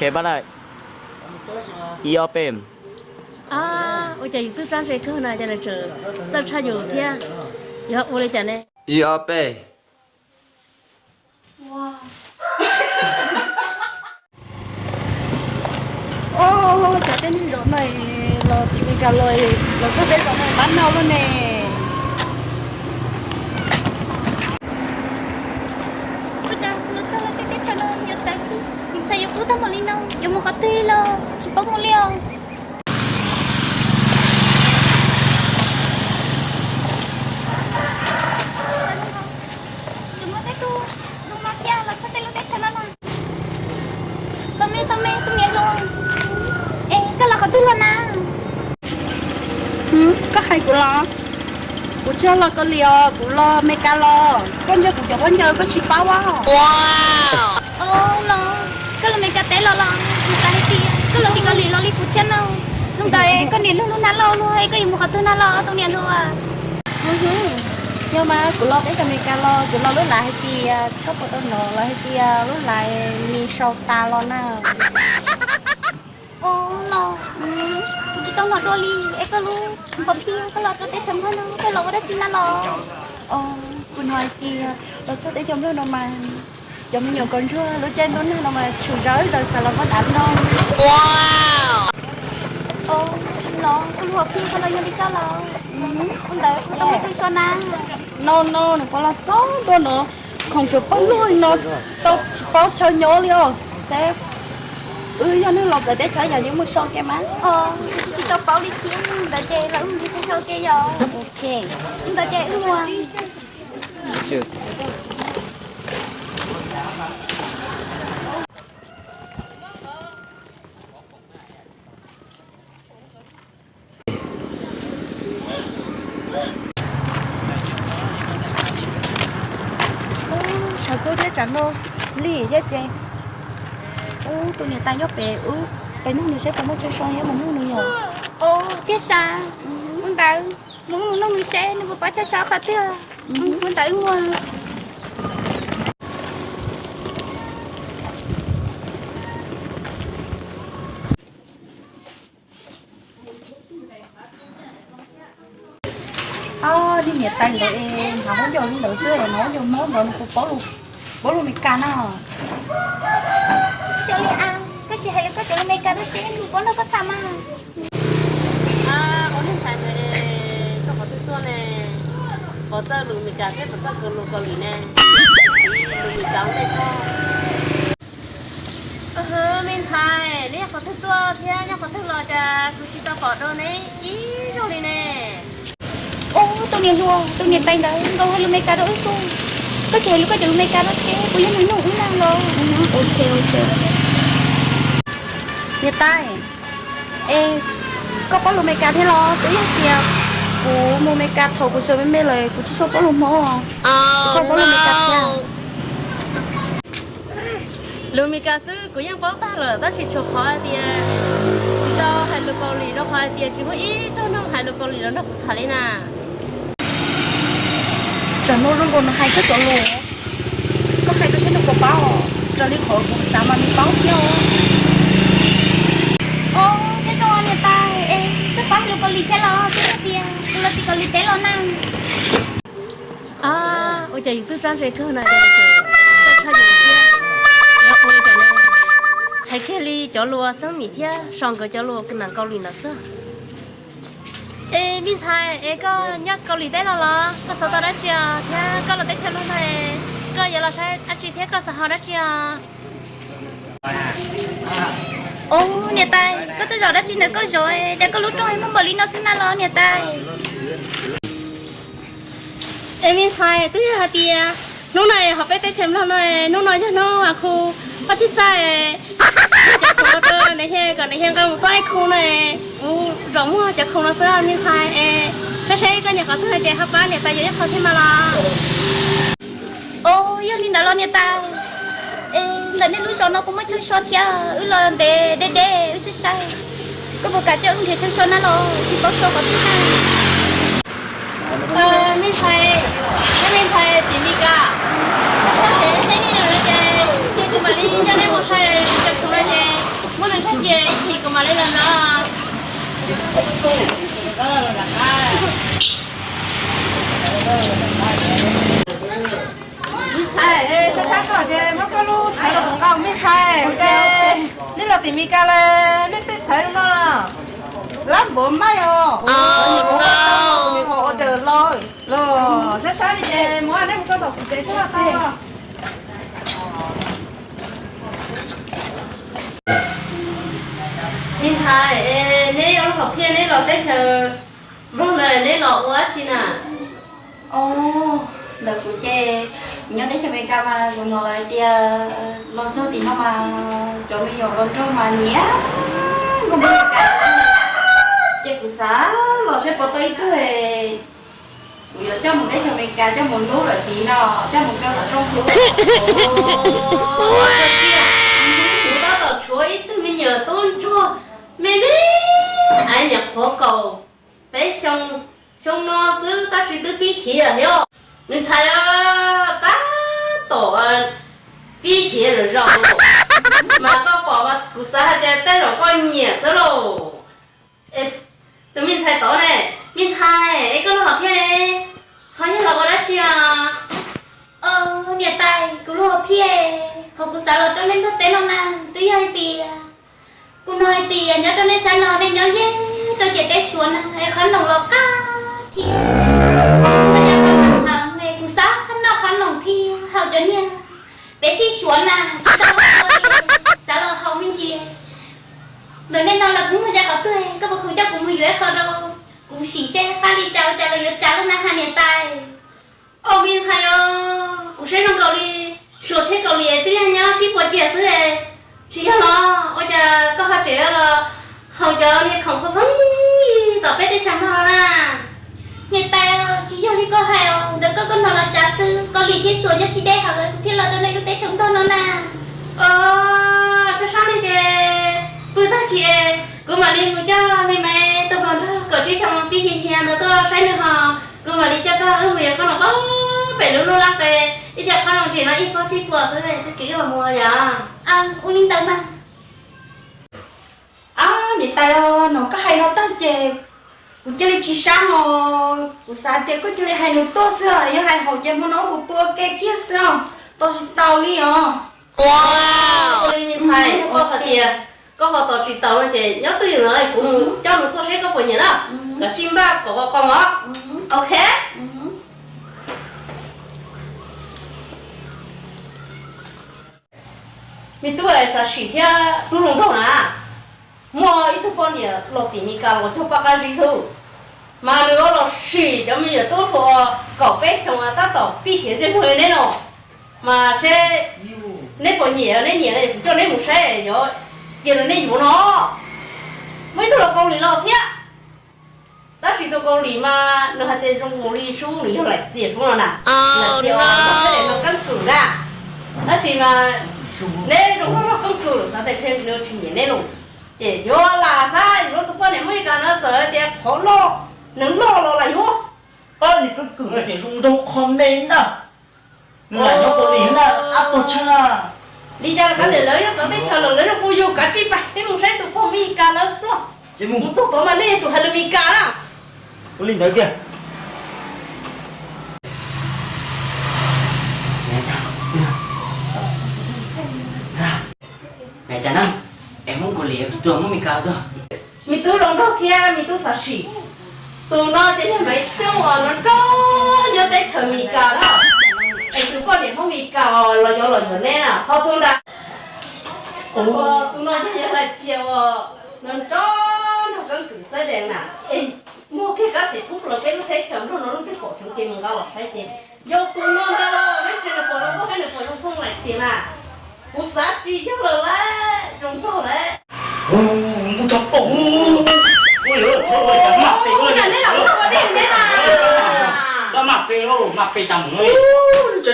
Ib ob peb. Ua cas yus twb txawj ntse kawg na, cas nws tseem txawj tshaj yus thiab. Yog ua li cas ne? Ib ob peb. Cov teb neeg zos no los tim Meskas los, los txog teb zos no pab noj luaj ne. Ua cas los txog lawv tej teb chaws no yuav txawv thiab, ntshai yuav kub tag npaum li no, yuav mus qhov twg los tsis paub mus li os. Tsis muaj tej tug lus no thiab los txog tej lub teb chaws no na. Tau me, tau me, tus niam hluas, es koj los qhov twg los na? Koj hais kuv los? Kuv tsis los Kaus Lim os, kuv los Meskas los. Koj ntsia kuv cov khaub ncaws koj tsis paub os. Los, koj los Meskas teb los los? Kuv xav hais tias koj los tim Kaus Lim los li kuv thiab no. Hnub ntawd koj niam luag lub hnab lauj luag es koj yuav mus qhov twg na los tus niam hluas? Yog mas kuv los teb chaws Amelikas los kuv los lub hlais hais tias koj puas tau hnov lawv hais tias lub hlais Minnesota los na. Los, kuv tsis tau hnov dua li, es koj lub npam phij koj los rau teb chaws Nplog no koj los ua dab tsi na los? Kuv hnov hais tias los txog teb chaws Nplog no mas cov me nyuam kom ntsuag lub caij ntuj nag no mas tshum zawv zaws xav los npaj dav no. Los, koj lub hom phiaj koj los yog li koj los? Ua ntawd kuv tau mus tshawb so na. No no, nws puas los txog ntua no, khoom tsuas pawg lug no, tau tsis paub chaw nyob li os. Seb, wb yog neeg los txawv teb chaws yam yeej mus so kiag mas. Kuv tsis tau paub li thiab, ntawd ces los wb mus tshawb so kiag yom. Ntawd ces wb mus. Tshav kub thiab tsam no lig thiab ces ub tus niam tais nyob pem ub, pem nug nws seb puas muaj chaw so thiab mus nug nws yom. Ub, tiag sas, ua ntawd mus nug nws seb nws puas pab chaw so qhov twg, ua ntawd wb mus. Ob niag niam tais ntawd es hnav huab ncaus li ntawd xwb, hnav huab ncaus Hmoob ntawd nws puas paub lus, paub lus Meskas na. Xyov li as, koj sim hais li koj cov lus Meskas rau seb nws puas paub nrog koj tham mas. Ua neej ntxhais ntawd koj qhov twg tuaj ne? Puas txawj lus Meskas thiab puas txawj lus Kaus Lim ne? Siv lus Meskas ua ntej tso. Me ntxhais, neb nyob qhov twg tuaj thiab nyob qhov twg los cas kuv tsis tau pom dua neb ib zaug li ne? Ub, tus niam hluas, tus niam tais ntawd nkaus hais lus Meskas rau wb xwb. Koj sim hais lus koj cov lus Meskas rau seb puas yog nws nug wb na los. Niam tais, es koj paub lus Meskas thiab los? Twb yog tias kuv mus Meskas thaum kuv tseem me me lawm kuv tsis tshua paub lus Hmoob. Koj paub lus Meskas thiab? Lus Meskas xwb kuv yeej paub tag lawm tab sis tshuav qhov hais tias tsis tau hais lus Kaus Lim rau qhov hais tias tsis muaj ib tug neeg hais lus Kaus Lim los nrog kuv tham li na. Tsam no zoo nkaus nws hais koj cov lus, koj hais rau seb nws puas paub, raws li qhov kuv xav mas nws paub thiab os. Ub, thiab zoo niam tais, es koj paub hais lus Kaus Lim thiab los? Twb hais tias kuv los tim Kaus Lim teb los na. Ua cas yus twb txawj ntse kawg na, txawj tshaj yus thiab. Yog ua li cas ne? Hais kiag li cov lus Xeeb Mim thiab so nkawd cov lus nam Kaus Lim ntawd xwb. Es me ntxhais, es koj nyob Kaus Lim teb los los? Koj xav tau dab tsi os? Thiab koj los teb chaws Nplog no, koj yuav los saib dab tsi thiab koj xav ho dab tsi os? Ub, niam tais, koj twb zov dab tsi ntawm koj zov, cas koj lub rooj muaj npaum li no xwb na los niam tais? Es me ntxhais, twb yog hais tias hnub no ho peb teb chaws Nplog no, hnub no yog hnub a khu pab thib xav, cov khoom no rau niam hias kom niam hias nqa mus pab ib khu no, kuv zov muag cov khoom no xwb me ntxhais. Es saib seb koj nyiam qhov twg no ces ho pab niam tais yuav ib qho thiab mas los. Os, yog li ntawd los niam tais, es ntawm nej lub zos no puas muaj chaw so thiab? Wb los ntev deb deb wb saib saib, koj puas kam coj wb nrhiav chaw so na los tsis paub so qhov twg na. Me ntxhais, me ntxhais tim Meskas, teb nej no ces, ces kuv mam li coj nej mus saib chaw so no ces. Mam li los no. Me ntxhais, sab sab koj ces muab koj lub thawv los nqa, me ntxhais, ua cas nej los tim Mes Kas lawm nej tej thawv no lab npuav maij os. Los sab sab li ces muab nej mus rau tom kuv tsev xwb tau. Me ntxhais, neb ua lub hom phiaj neb los teb chaws Nplog lawm neb los ua dab tsi na? Os, ntawm kuv ces kuv nyob teb chaws Amelikas mas kuv hnov lawv hais tias los txog tim no mas cov me nyuam hluas nraug mas nyiam nkauj Amelikas, ces kuv xav los saib puas tau ib tug, kuv yuav coj mus teb chaws Amelikas coj mus hlub lawm tid no, coj mus kaw qhov rooj hlub. Kuv tab tom tshuav ib tug me nyuam tub ntsuag me me, aiv niam qhuav kaum peb xyoo, xyoo no xwb tab sis twb pib hiav thiab. Nws ntxhais tab tom pib hiav lawm zaum, mas koj pom mas kuv xav hais tias tej zaum koj nyiam xwb lauj. Tus me ntxhais tod ne, me ntxhais, es koj lub hom phiaj ne, ho yog los ua dab tsi os? Niam tais, kuv lub hom phiaj, qhov kuv xav los rau nej nplog teb no na, twb yog hais tias kuv hnov hais tias nyob rau nej sab no nej nyob yeej rau ciam teb Suav na es qhov noom los qab thiab, kuv xav noj qhov noom thiab haus cov niag pev xij Suav na, tsis tau, xav los haus me ntsis. Ntawm nej no los kuv muaj zaj qhov twg, koj puas khoom coj kuv mus yuav ib qho rau kuv sim seb qab li cas ua cas los yuav cas lub na has niam tais. Au me ntxhais os, kuv saib zoo nkaus li Suav thiab Kaus Lim twb yog nyob sib puas cia xwb, tsis yog los ua cas koj ho tseem los haus cov niag khoom pheej pheej tom peb teb chaws Nplog no na? Niam tais, tsis yog li koj hais os, ntawm koj koj hnov los cas xwb, Kaus Lim thiab Suav nyob sib deb heev lawm kuv thiaj los rau nej lub teb chaws Nplog no na. Os, sab sab li ces pw tag kis kuv mam li mus coj me me tus hluas nraug kaum tsib xyoo pib hiav hiav ntawd tuaj saib nws ho, kuv mam li coj koj wb mus yuav qhob noom pem lub lub lab pem, ib co qhob noom ntsim no ib pob tsib puas xwb, tag kis wb los mus yom. Ua li ntawd mas. Ab niam tais, hnov koj hais no tag ces kuv cia li tsis sab os. Kuv xav tias koj cia li hais nws tuaj xwb, yog hais haum ces hmo no kuv pw ua ke kiag xwb os, tau tsis tau li os. Ua li me ntxhais, koj hais tias koj ho tos tsis tau no ces nyob twj ywm no kuv mus coj nws tuaj seb koj puas nyiam na. Kav tsij npaj kom qos qos os. Ok. Me tub, xav sim thiab tub hluas nraug na, muaj ib tug poj niam los tim Mes Kas los cog paj qab zib xwb, mas nws los sim cov me nyuam tub hluas kaum peb xyoos tab tom pib hiav ntsej muag li neb no, mas seb neb puas nyiam, neb nyiam no kuv coj neb mus saib, yog cia rau neb yuav no. Muaj ib tug los Kaus Lim los thiab. Tab sis tus Kaus Lim mas nws hais tias zoo nkaus li sub nws yog laim txias sub no na, laim txias uas nrog seb no keeb kwm na. Tab sis mas neb zoo nrog keeb kwm lawm xav tias nws tsis nyiam neb lawm, ces yuav lam xav yuav tus poj niam Mes Kas no txawm hais tias qhov loj, nws loj los lam yuav. Poj niam keeb kwm no ces zoo nraug qho me ntag. Nws lam nyob Kaus Lim na, ab tuag tshaj. Li cas los kav liam, lawv yeej txawv teb chaws lawm, lawv zoo kuj yug, kav tsij pab peb mus saib tus pog Mes Kas lawm xwb. Mus txog tod mas nej yuav tsum hais lus Mes Kas na. Ua li ntawd kiag. Nai cas na, es Hmoob Kaus Lim tus tuag Hmoob Mes Kas tuag. Me tub zoo nraug thiab me tub xav sim. Tus no ces yog Maiv Xyooj uas nrog nyob teb chaws Mes Kas na. Es tus poj niam Hmoob Mes Kas los yuav los yuav neb na, thov tuaj nrad. Tus no ces yog laim txias uas nrog nrog keeb kwm xab dees na. Es muaj kiag kab xim thub plaws peb lub teb chaws Nplog no lub twg pom tseem ces mus nqa los saib ces yog tus no ntag lauj. Neb tsis nws pom zoo nkauj thiab nws pom zoo thooj laim txias na. Kuv xav tsis yog lawm lauj, zoo nraug lawm. Nkuj tso pom. Ua li cas maj pe, ua li cas neb los ua dej neb na. Xav maj pe lauj, maj pe cas mus. Zoo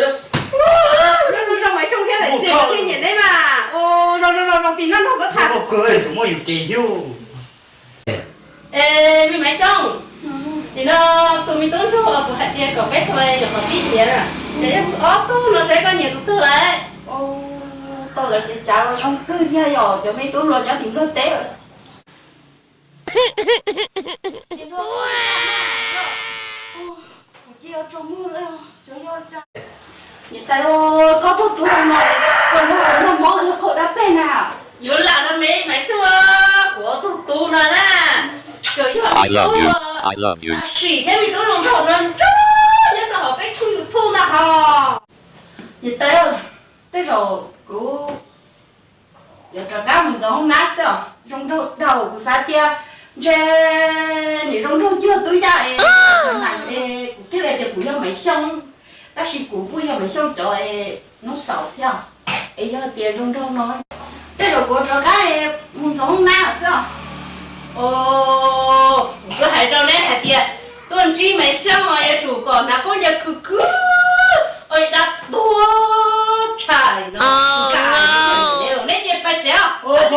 zoo Maiv Xyooj thiab laim txias thiaj nyiam neb mas. Zoo zoo zoo zoo tim no nrog koj tham. Muaj yus ces yus. Es me Maiv Xyooj, nim no tus me tub ntsuag uas kuv hais tias kaum peb xyoos nyuam qhuav pib hiav na, ces yog ob tug no saib koj nyiam tus twg lawm. Tau lawm ces cas los zoo kawg thiab yom, cov me tub hluas nyob tim Nplog teb lawm. Kuv cia tso muag lawm, xyov yog cas. Niam tais, koj tug tub no, koj muab mob ua qaug dab peg na. Yuav lam no me Maiv Xyooj, kuv tug tub no na, tsuas yog me tub xav sim thiab me tub zoo nraug nrog nrog nyob rau hauv peb tshooj YouTube ntag hos. Niam tais, tej zaum kuv yuav rov qab mus ntxuav hoob nab xwb os. Zoo nraug dhau, kuv xav tias ntshe nim zoo nraug cuag tub yaj es, kuv thiaj li tias kuv yog Maiv Xyooj, tab sis kuv kuj yog Maiv Xyooj cov es noob xaus thiab. Es yog tias zoo nraug no, tej zaum kuv rov qab mus ntxuav hoob nab xwb os. Kuv hais rau neb hais tias tuaj ntsib Maiv Xyooj os yuav tsum kom hnav khaub ncaws khwv khwv, ua dab tuag tshaj no. Neb ces pais tsev os.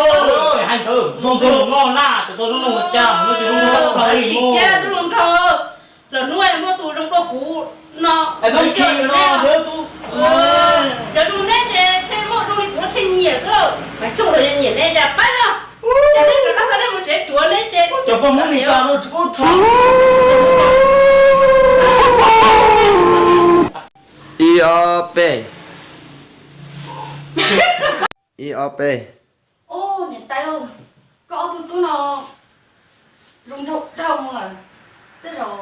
Hais ntawd zoo nraug no na, tau zoo nraug ua cas no ces zoo nraug. Los hnub muaj tus zoo dua kuv no, cov zoo neb ces ntshe muaj zoo li kuv thiaj nyiam xwb. Maiv Xyooj los yog nyiam neb cas pab os. Ces neb rov qab xa neb mus tsev tsuav neb ces cov poj muab li tas no tsis paub thaum. Ib ob peb. Ib ob peb. Niam tais, koj ob tug tub no zoo nraug dhau lawm, tej zaum